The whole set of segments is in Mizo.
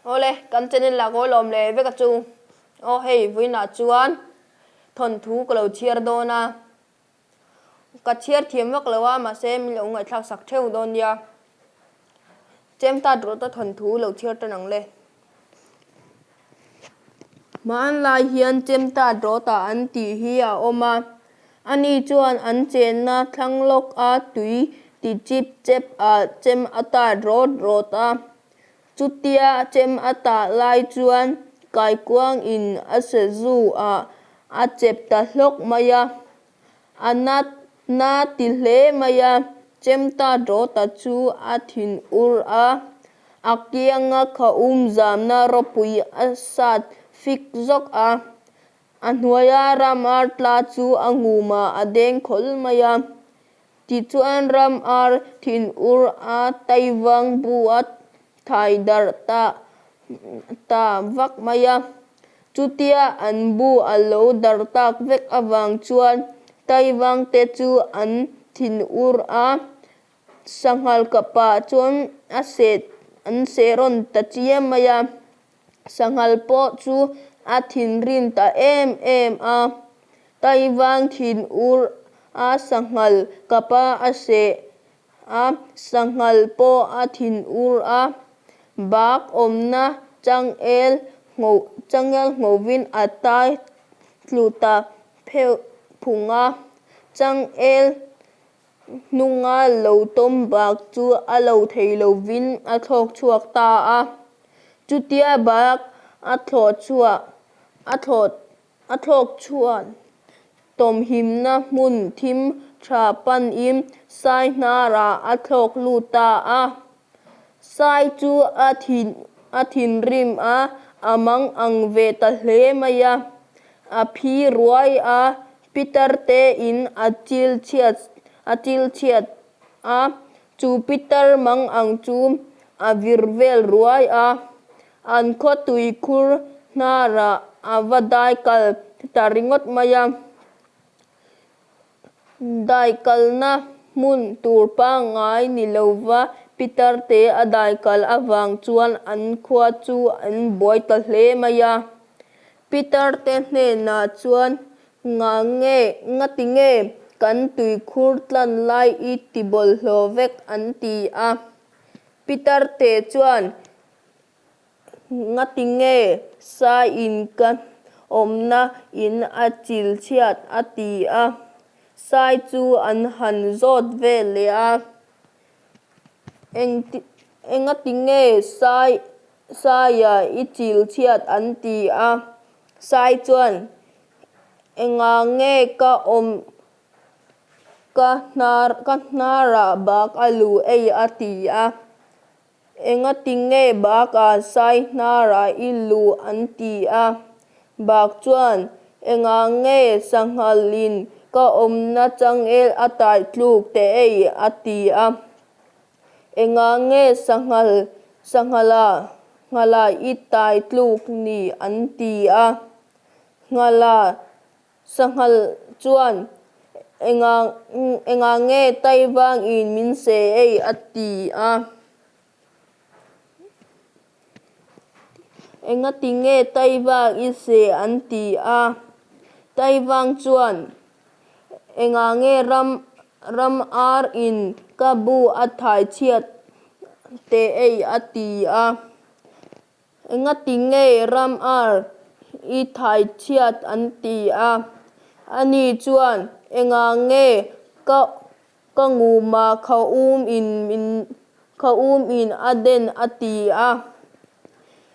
Awle, kan channel ah ka lawm leh vek a chu. Aw hei, vawiinah chuan thawnthu ka lo chhiar dawn a. Ka chhiar thiam vak lo a, mahse min lo ngaihthlak sak theuh dawn nia. Chemtat rawh ta thawnthu lo chhiar tan ang le. Hmanlai hian Chemtat rawta an tih hi a awm a, ani chuan an chenna thlang lawk a tui ti chip chep ah chem a tat rawt rawt a. Chutia chem a tah lai chuan kaikuang in a sazu ah a chep ta hlawk mai a. A na na ti hle mai a, Chemta Dawta chu a thin ur a, a kianga khaum zamna ropui a sat fik zawk a, a hnuaia ramar tla chu a ngumah a deng khawl mai a. Tichuan ramar thin ur a taivang bu a thai darh ta ta vak mai a. Chutia an bu a lo darh tak vek avang chuan Taivang te chu an thin ur a, sanghal kapah chuan a seh an seh rawn ta chiam mai a. Sanghal pawh chu a thinrim ta em em a, Taivang thin ur a sanghal kapa a seh A sanghal pawh a thin ur a, bak awmna changel ngho changel nghovin a tai tlu ta pheuh phung a, changel hnunga lo tawm bak chu a lo thei lovin a thlawk chhuak ta a. Chutia bak a thlawh chhuah a thlawh A thlawk chuan tawmhimna hmun thim tha panin sai hnarah a thlawk lut ta a. Sai chu a thin a thinrim a, a mang ang ve ta hle mai a. A phi ruai a, pitar te in a chil chhiat a chil chhiat a, chu pitar mang ang chu a vir vel ruai a. An khaw tuikhur hnarah a va dai kal ta ringawt mai a. Dai kalna hmun tur pangngai ni lova Peter te a dai kal avang chuan an khua chu an buai ta hle mai a. Peter te hnenah chuan Nga nge, ngati nge kan tuikhur tlan lai i ti bawlhhlawh vek an ti a. Peter te chuan Ngati nge sai in ka awmna in a chil chhiat a ti a, sai chu an han zawt vel leh a. Engati nge sai saia i chil chhiat an ti a, sai chuan engah nge ka awm ka hnar ka hnarah bak a luh ei a ti a. Engati nge bakah sai hnarah i luh an ti a, bak chuan engah nge sanghalin ka awmna changel a tai tluk teh ei a ti a. Engah nge sanghal sanghala nghala i tai tluk ni an ti a, nghala Sanghal chuan, Engah engah nge Taivang in min seh ei? a ti a. Engati nge Taivang i seh? an ti a. Taivang chuan, Engah nge ram ram ar in ka bu a thai chhiat teh ei? a ti a. Engati nge ram ar i thai chhiat an ti a? Ani chuan, Engah nge ka ka nguma khaum in min khaum in a den a ti a.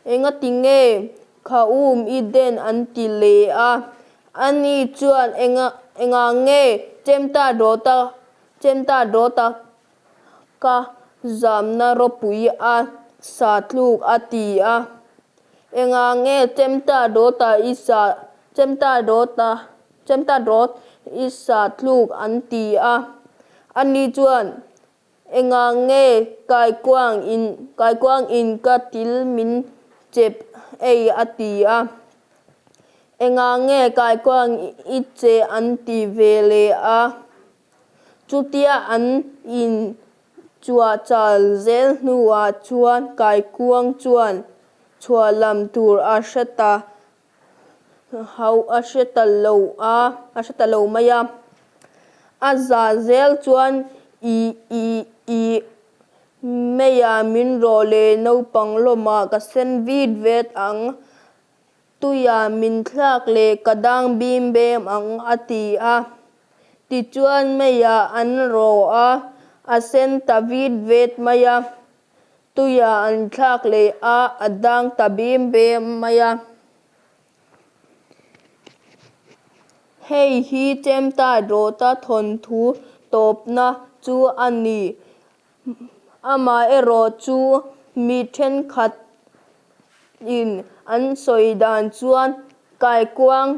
Engati nge khaum i den an ti leh a. Ani chuan, Enga engah nge chemta dawta chemta dawta Ka zamna ropui a sa tluk a ti a. Engah nge chemta dawta i sa chemta dawta chemta dawt i sa tluk an ti a. Ani chuan engah nge kaikuang in kaikuang in ka til min chep ei a ti a. Engah nge kaikuang i che an ti ve leh a. Chutia an in chuah chal zel hnuah chuan kaikuang chuan Chhuahlam tur a hre ta hauh a hre ta lo a, a hre ta lo mai a. A zah zel chuan i i i meiah min rawh leh naupang lawmah ka sen vit vet ang, tuiah min thlak leh ka dang bim bem ang a ti a. Tichuan meiah an rawh a, a sen ta vit vet mai a. Tuiah an thlak leh a, a dang ta bim bem mai a. Hei hi Chemtai Rawta thawnthu tawpna chu a ni. Amaherawh chu mi thenkhatin an sawi dan chuan kaikuang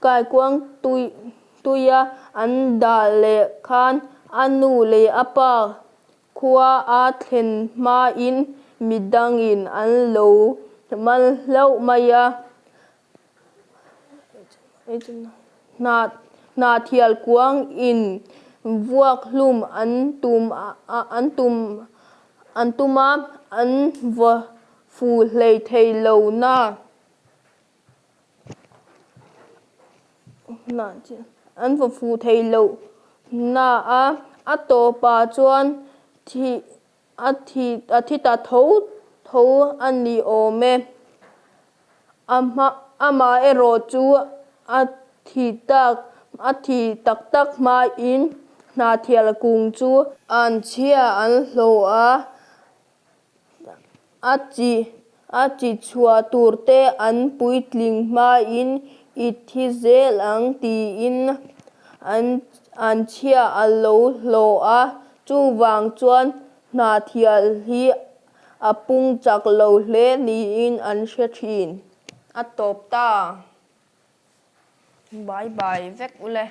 Kaikuang tuia an dah leh khan a nu leh a pa Khua a thlen hmain midangin an lo man hlauh mai a, Hnahthial kuangin vuak hlum an tum an tum an tum a, an vaw fu hlei thei lo na. An vaw fuh thei loh na a, a tawpah chuan thih a thi a thi ta tho tho a ni awm e. A hma amah erawh chu a thi tak a thi tak tak hmain Hnahthial kung chu an chhia an hlawh a. A chi a chi chhuah tur te an puitling hmain i thi zel ang tiin an an chhia a lo hlawh a, chuvang chuan hnahthial hi a pung chak lo hle niin an hre thin. A tawp ta. Bye bye vek ule.